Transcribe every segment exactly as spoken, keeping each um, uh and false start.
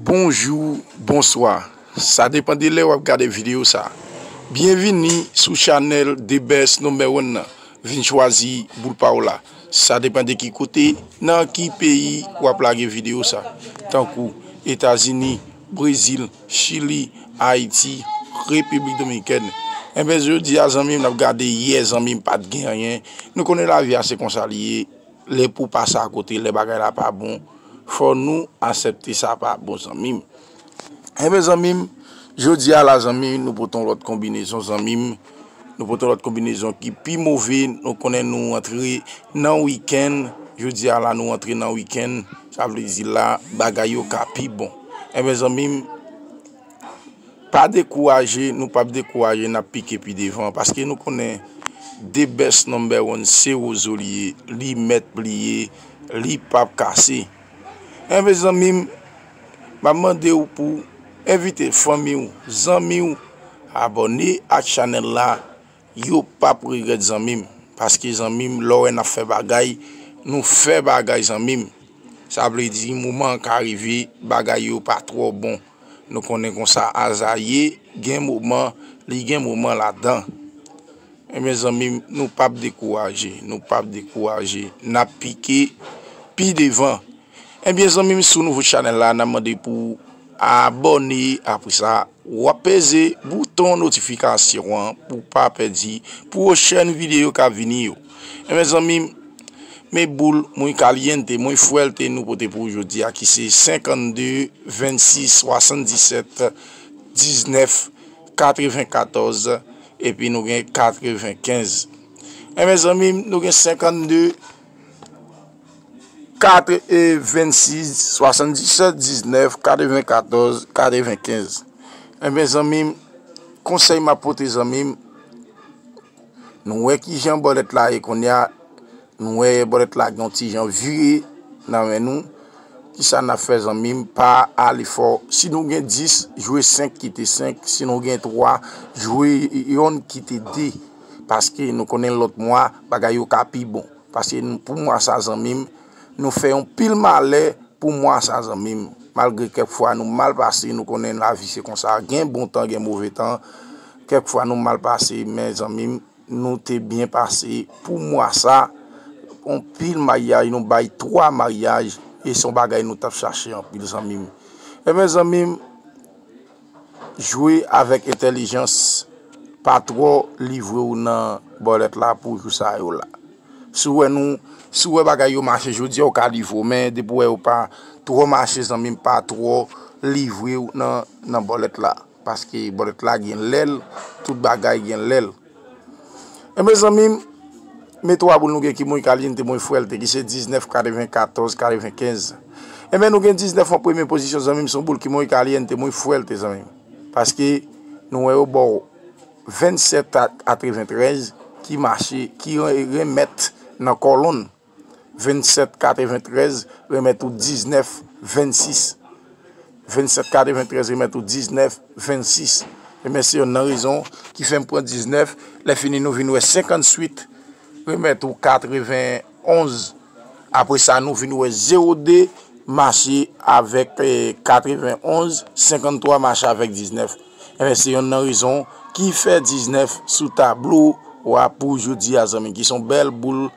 Bonjou, bonswa. Sa depann de lè w ap gade videyo sa. Byenvini sou chanèl The Best Number One nan. Vin chwazi boul pa w la. Sa depann de ki kote, nan ki peyi w ap lage videyo sa. Tankou Etazini, Brezil, Chili, Ayiti, Repiblik Dominikèn. Enben, jodi a, zanmi m, n ap gade yè, zanmi m, pa t gen anyen. Nou konnen lavi a se konsa li ye. Lè pou pase akote, lè bagay la pa bon, fò nou aksepte sa pa bon, zanmi m. Enben, zanmi m, jodi a la, zanmi, nou pote yon lòt konbinezon, zanmi m. Nou pote yon lòt konbinezon ki pi move. Nou konnen nou antre nan wikenn. Jodi a la, nou antre nan wikenn. Sa vle di la, bagay yo ka pi bon. Enben, zanmi m, pa dekouraje, nou p ap dekouraje, n ap pike pi devan. Paske nou konnen The Best Number One se wozo li ye, li mèt li ye, li p ap kase. Enben, zanmi m, m ap mande w pou envite fanmi w, zanmi w, abòne ak chanèl la. Yo p ap regrèt, zanmi m. Paske, zanmi m, lè w wè n ap fè bagay, nou fè bagay, zanmi m. Sa vle di, moman an ka rive, bagay yo pa twò bon. Nou konnen konsa aza ye, gen moman, li gen moman ladan. Enben, zanmi m, nou p ap dekouraje, nou p ap dekouraje. N ap pike pi devan. Enben, zanmi m, sou nouvo chanèl la, n ap mande pou w abòne. Apre sa, w ap peze bouton notifikasyon an pou w pa pèdi pwochèn videyo k ap vini yo. Enben, zanmi m, men boul muy caliente, muy fuerte nou pote pou w jodi a, ki se senkannde, vennsis, swasanndisèt, diznèf, katrevenkatòz, epi nou gen katrevenkenz. Enben, zanmi m, nou gen senkannde, kat, e, vennsis, swasanndisèt, diznèf, katrevenkatòz, katrevenkenz. Enben, zanmi m, konsèy m ap pote, zanmi m, nou wè kijan bòlèt la ye kounye a, nou wè bòlèt la gen yon ti jan vire nan men nou. Kisa n ap fè, zanmi m? Pa ale fò. Si nou gen dis, jwe senk, kite senk. Si nou gen twa, jwe yonn, kite de. Paske nou konnen lòt mwa, bagay yo ka pi bon. Paske nou, pou mwa sa, zanmi m, nou fè yon pil malè pou mwa sa, zanmi m. Malgre kèk fwa nou mal pase, nou konnen lavi se konsa. Gen bon tan, gen move tan. Kèk fwa nou mal pase, men, zanmi m, nou te byen pase pou mwa sa. Yon pil maryaj, nou bay twa maryaj, e se yon bagay nou t ap chache anpil, zanmi m. Enben, zanmi m, jwe avèk entèlijans, pa twò livre w nan bòlèt la pou jou sa yo la. Si w wè nou, si w wè bagay yo mache jodi a, ou ka livre w, men depi w wè yo pa twò mache, zanmi m, pa twò livre w nan, nan bòlèt la. Paske bòlèt la gen lè l, tout bagay gen lè l. Enben, zanmi m, men twa boul nou gen ki muy caliente, muy fuerte, ki se diznèf, katrevenkatòz, katrevenkenz. Enben, nou gen diznèf an premye pozisyon, zanmi m, se yon boul ki muy caliente, muy fuerte, zanmi m. Paske nou wè yo ba w vennsèt a katreventrèz ki mache, ki re-, remèt nan kòlonn. Vennsèt katreventrèz remèt ou diznèf vennsis. Vennsèt katreventrèz remèt ou diznèf vennsis. Enben, se yonn nan rezon ki fè m pran diznèf. Lè fini, nou vin wè senkantuit remèt ou katrevenonz. Apre sa, nou vin wè zewo de mache avèk, eh, katrevenonz, senkanntwa mache avèk diznèf. Enben, se yonn nan rezon ki fè diznèf sou tablo a pou jodi a, zanmi, ki se yon bèl boul,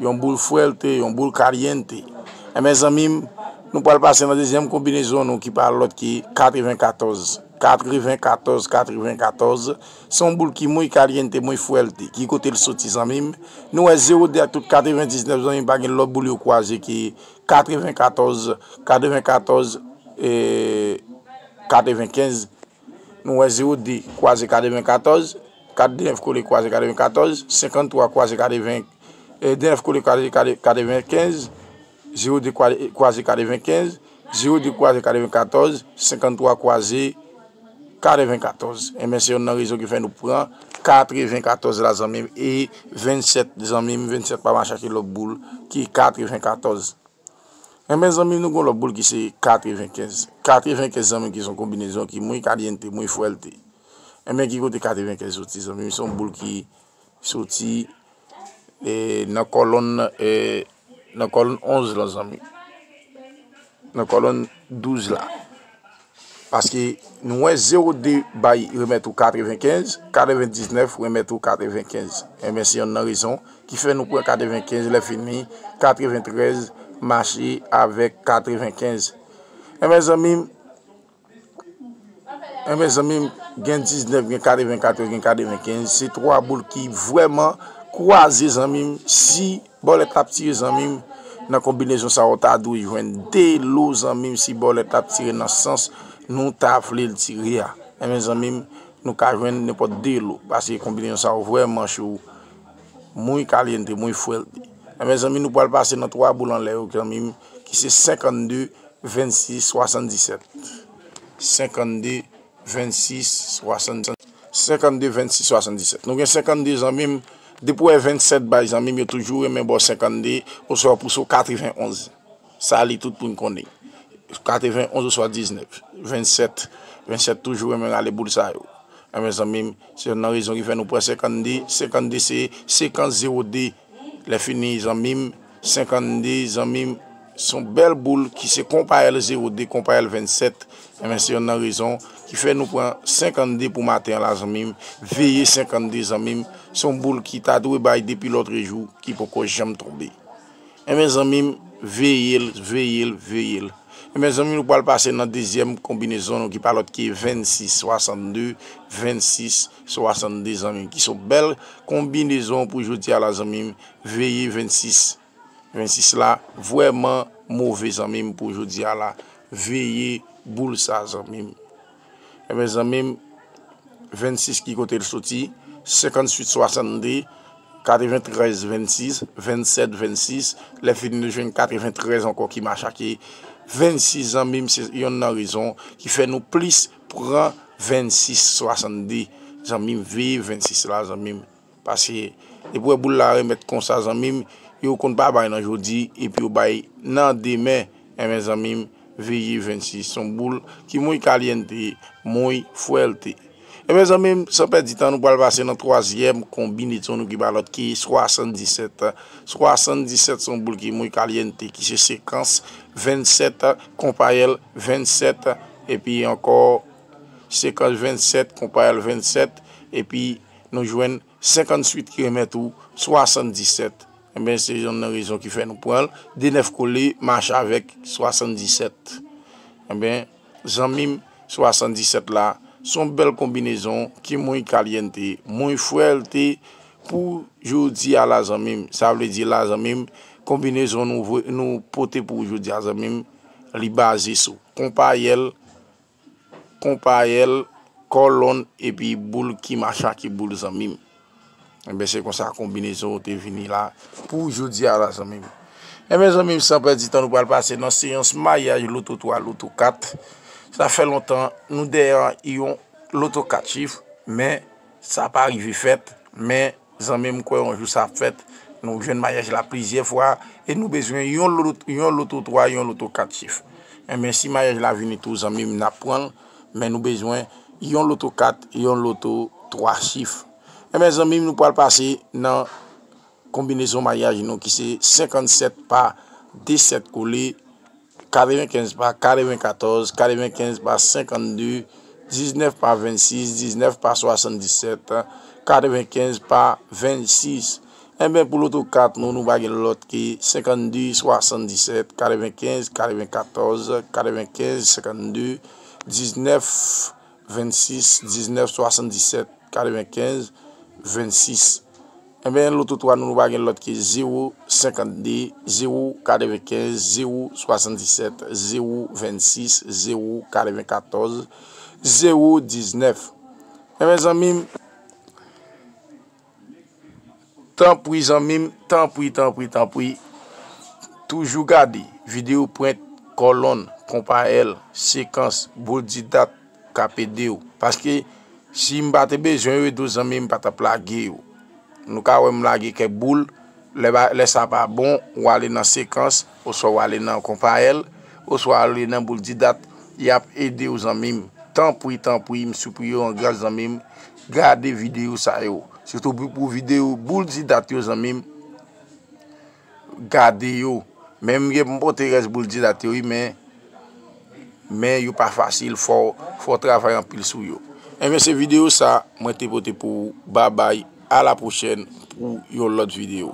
yon boul fuerte, yon boul caliente. Enben, zanmi m, nou pral pase nan dezyèm konbinezon nou ki pa lòt ke katrevenkatòz. Katrevenkatòz, katrevenkatòz. Se yon boul ki muy caliente, muy fuerte. Ki kote l soti, zanmi m? Nou wè zewo de ak tout katrevendiznèf, zanmi m, pa gen lòt boul yo kwaze ke katrevenkatòz, katrevenkatòz, e, katrevenkenz. Nou wè zewo de kwaze katrevenkatòz, katrevendiznèf kole kwaze katrevenkatòz, senkanntwa kwaze katreven, e, diznèf kole kwaze katrevenkenz, zewo de kwa-, kwaze katrevenkenz, zewo de kwaze katrevenkatòz, senkanntwa kwaze katrevenkatòz. Enben, se yonn nan rezon ki fè nou pran katrevenkatòz la, zanmi m, e vennsèt, zanmi m, vennsèt pa mache ak lòt boul ki katrevenkatòz. Enben, zanmi m, nou gen lòt boul ki se katrevenkenz. Katrevenkenz, zanmi m, ki se yon konbinezon ki muy caliente, muy fuerte. Enben, ki kote katrevenkenz soti, zanmi m? Se yon boul ki soti, e, nan kòlonn, e, nan kòlonn onz lan, zanmi. Nan kòlonn douz la. Paske nou wè zewo de bay remèt ou katrevenkenz, katrevendiznèf remèt ou katrevenkenz. Enben, se yonn nan rezon ki fè nou pran katrevenkenz, lè fini katreventrèz mache avèk katrevenkenz. Enben, zanmi m, enben, zanmi m, gen diznèf, gen katrevenkatòz, gen katrevenkenz. Se twa boul ki vrèman kwaze, zanmi m. Si bòlèt la ap tire, zanmi m, nan konbinezon sa, ou ta dwe jwenn de lo, zanmi m, si bòlèt la ap tire nan sans nou ta vle l tire a. Enben, zanmi m, nou ka jwenn nenpòt de lo, paske konbinezon sa yo vrèman cho. Muy caliente, muy fuerte. Enben, zanmi, nou pral pase nan twa boul anlè yo, zanmi m, ki se senkannde, vennsis, swasanndisèt. Senkannde, vennsis, swasanndisèt. Senkannde, vennsis, swasanndisèt. Nou gen senkannde, zanmi m, depi w wè vennsèt bay, zanmi m, yo toujou renmen ba w senkannde, oswa pouse w katrevenonz. Sa li tout moun konnen. Katrevenonz oswa diznèf. Vennsèt, vennsèt toujou renmen rale boul sa yo. Enben, zanmi m, se yonn nan rezon ki fè nou pran senkannde. Senkannde se sekans zewo de. Lè fini, zanmi m, senkannde, zanmi m, se yon bèl boul ki se konpayèl zewo de, konpayèl vennsèt. Enben, se yonn nan rezon ki fè nou pran senkannde pou maten an la, zanmi m. Veye senkannde, zanmi m. Se yon boul ki ta dwe bay depi lòtrejou, ki poko janm tonbe. Enben, zanmi m, veye l, veye l, veye l. Enben, zanmi m, nou pral pase nan dezyèm konbinezon nou ki pa lòt ke vennsis swasannde, vennsis swasannde, zanmi m, ki se yon bèl konbinezon pou jodi a la, zanmi m. Veye vennsis. Vennsis la vrèman move, zanmi m, pou jodi a la. Veye boul sa, zanmi m. Enben, zanmi m, vennsis ki kote l soti? Senkantuit swasannde, katreventrèz vennsis, vennsèt vennsis, lè fini nou jwenn katreventrèz ankò ki mache ak vennsis, zanmi m, se yonn nan rezon ki fè nou plis pran vennsis swasannde, zanmi m, veye vennsis la, zanmi m. Paske, depi w wè boul la remèt konsa, zanmi m, yo konn pa bay nan jodi, epi yo bay nan demen. Enben, zanmi m, veye vennsis. Se yon boul ki muy caliente, muy fuerte. Enben, zanmi m, san pèdi tan, nou pral pase nan twazyèm konbinezon nou ki pa lòt ke swasanndisèt. Swasanndisèt se yon boul ki muy caliente, ki se sekans vennsèt, konpayèl vennsèt, epi ankò sekans vennsèt, konpayèl vennsèt, epi nou jwenn senkantuit ki remèt ou swasanndisèt. Enben, se yonn nan rezon ki fè nou pran l. De nèf kole, mache avèk swasanndisèt. Enben, zanmi m, swasanndisèt la, se yon bèl konbinezon ki muy caliente, muy fuerte pou jodi a la, zanmi m. Sa vle di la, zanmi m, konbinezon nou vre-, nou pote pou ou jodi a, zanmi m, li baze sou konpayèl, konpayèl, kòlonn, epi boul ki mache ak boul, zanmi m. Enben, se konsa konbinezon yo te vini la pou jodi a la, zanmi m. Enben, zanmi m, san pèdi tan, nou pral pase nan seyans mayaj loto twa, loto kat. Sa fè lontan nou dèyè yon loto kat chif, men sa pa rive fèt, men zanmi m, kwè yon jou sa ap fèt. Nou jwenn mayaj la plizyè fwa e nou bezwen yon lo-, yon loto twa, yon loto kat chif. Enben, si mayaj la vini tou, zanmi m, n ap pran l, men nou bezwen yon loto kat, yon loto twa chif. Enben, zanmi m, nou pral pase nan konbinezon mayaj nou ki se senkannsèt pa de sèt kole, katrevenkenz pa katrevenkatòz, katrevenkenz pa senkannde, diznèf pa vennsis, diznèf pa swasanndisèt, katrevenkenz pa vennsis. Enben, pou loto kat nou, nou pa gen lòt ke senkannde, swasanndisèt, katrevenkenz, katrevenkatòz, katrevenkenz, senkannde, diznèf, vennsis, diznèf, swasanndisèt, katrevenkenz, vennsis. Enben, loto twa nou, nou pa gen lòt ke zewo senkannde, zewo katrevenkenz, zewo swasanndisèt, zewo vennsis, zewo katrevenkatòz, zewo diznèf. Enben, zanmi m, tanpri, zanmi m, tanpri, tanpri, tanpri, toujou gade videyo pwent, kòlonn, konpayèl, sekans, boul di dat k ap ede w. Paske si m pa te bezwen yo ede w, zanmi m, m pa t ap lage yo. Nou ka wè m lage kèk boul, lè ba-, lè sa pa bon, ou ale nan sekans, oswa ou ale nan konpayèl, oswa ale nan boul di dat, y ap ede w, zanmi m. Tanpri, tanpri, m sipriye w an gras, zanmi m, gade videyo sa yo. Sitou pou, pou videyo boul di dat yo, zanmi m, gade yo. Men m gen pou m pote rès boul di dat yo, wi, men men yo pa fasil, fò, fò travay anpil sou yo. Enben, se videyo sa mwen te pote pou ou. Babay, a la pwochèn pou yon lòt videyo.